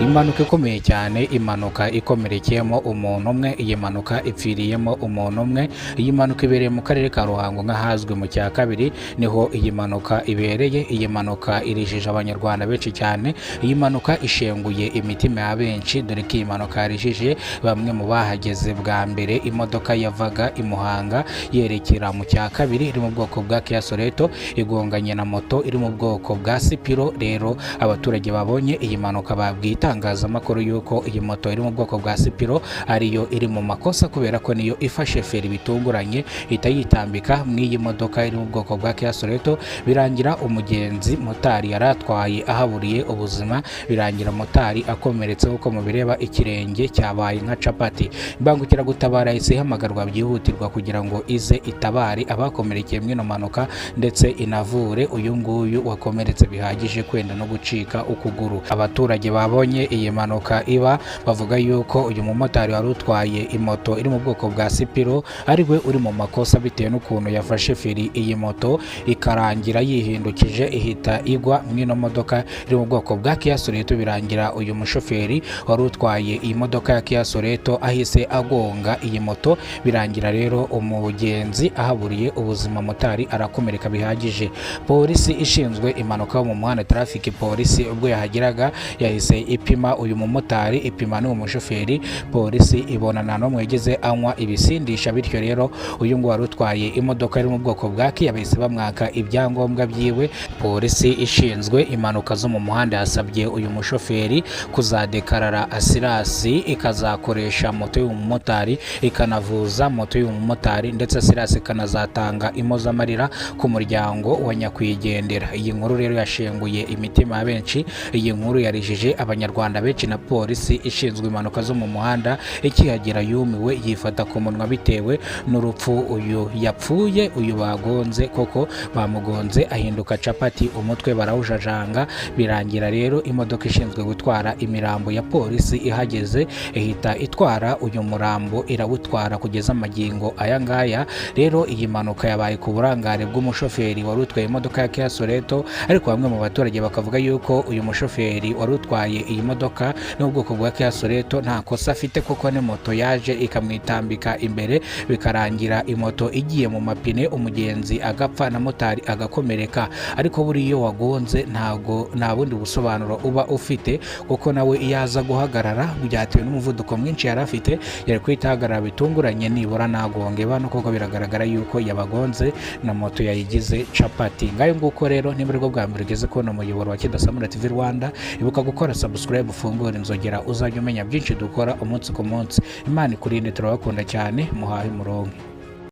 Impanuka ikomeye cyane, impanuka ikomerekeyemo umuntu umwe, iyi mpanuka ipfiriyemo umuntu umwe. Iyi mpanuka ibereye mu karere ka Ruhango nk'ahazwi mu cya kabiri, niho iyi mpanuka ibereye. Iyi mpanuka irijije abanyarwanda benshi cyane, iyi mpanuka ishenguye imitima ya benshi, dore ko iyi mpanuka yarijije bamwe mu bahageze bwa mbere. Imodoka yavaga i Muhanga yerekera mu cya kabiri iri mu bwoko bwa Kia Sorento igonganye na moto iri mu bwoko bwa Sipiro. Rero abaturage babonye iyi mpanuka babwiye itangazamakuru yuko iyi moto iri mu bwoko bwa Sipiro ariyo iri mu makosa, kubera ko niyo ifashe feri bitunguranye ihita yitambika mu iyi modoka iri mu bwoko bwa Kia Sorento, birangira umugenzi motari yari atwaye ahaburiye ubuzima, birangira motari akomeretse nk'uko mubireba ikirenge cyabaye nka capati. Imbangukiragutabara yahise ihamagarwa byihutirwa kugira ngo ize itabare abakomerekeye muri ino mpanuka, ndetse inavure uyu nguyu wakomeretse bihagije kwenda no gucika ukuguru. Abaturage babonye iyi mpanuka iba bavuga yuko uyu mumotari wari utwaye imoto iri mu bwoko bwa Sipiro ari we uri mu makosa, bitewe n'ukuntu yafashe feri iyi moto ikarangira yihindukije ihita igwa mu ino modoka iri mu bwoko bwa Kia Sorento, birangira uyu mushoferi wari utwaye iyi modoka ya Kia Sorento ahise agonga iyi moto, birangira rero umugenzi ahaburiye ubuzima, motari arakomereka bihagije. Polisi ishinzwe impanuka yo mu muhanda, traffic polisi, ubwo yahageraga yahise ipima uyu mumotari, ipima n'uwo mushoferi. Polisi ibona nta n'umwe yigeze anywa ibisindisha, bityo rero uyu nguyu wari utwaye imodoka iri mu bwoko bwa Kia bahise bamwaka ibyangombwa byiwe. Polisi ishinzwe impanuka zo mu muhanda yasabye uyu mushoferi kuzadekarara asirasi ikazakoresha moto y'uyu mumotari, ikanavuza moto y'uyu mumotari, ndetse asirasi ikanazatanga impozamarira ku muryango wa nyakwigendera. Iyi nkuru rero yashenguye imitima ya benshi, iyi nkuru yarijije abanyarwanda benshi, na polisi ishinzwe impanuka zo mu muhanda ikihagera yumiwe yifata ku munwa bitewe n'urupfu uyu yapfuye, uyu bagonze koko bamugonze ahinduka capati, umutwe barawujajanga. Birangira rero imodoka ishinzwe gutwara imirambo ya polisi ihageze ihita itwara uyu murambo irawutwara kugeza amagingo aya ngaya. Rero iyi mpanuka yabaye ku burangare bw'umushoferi wari utwaye imodoka ya Kia Sorento, ariko bamwe mu baturage bakavuga yuko uyu mushoferi wari utwaye iyi modoka yo mu bwoko bwa Kia Sorento nta kosa afite, kuko ni moto yaje ikamwitambika imbere, bikarangira imoto igiye mu mapine, umugenzi agapfa na motari agakomereka. Ariko buriya iyo wagonze ntago nta bundi busobanuro uba ufite, kuko nawe iyo aza guhagarara byatewe n'umuvuduko mwinshi yari afite yari guhita ahagarara bitunguranye nibura nagonge bano, kuko biragaragara yuko yabagonze na moto yayigize capati. Ngayo nguko rero, niba aribwo bwa mbere ugeze kubona umuyoboro wa Kidasamura TV Rwanda, ibuka gukora subscribe, ufungure inzogera, uzajya umenya byinshi dukora umunsi ku munsi. Imana ikurinde, turabakunda cyane, muhahe muronke.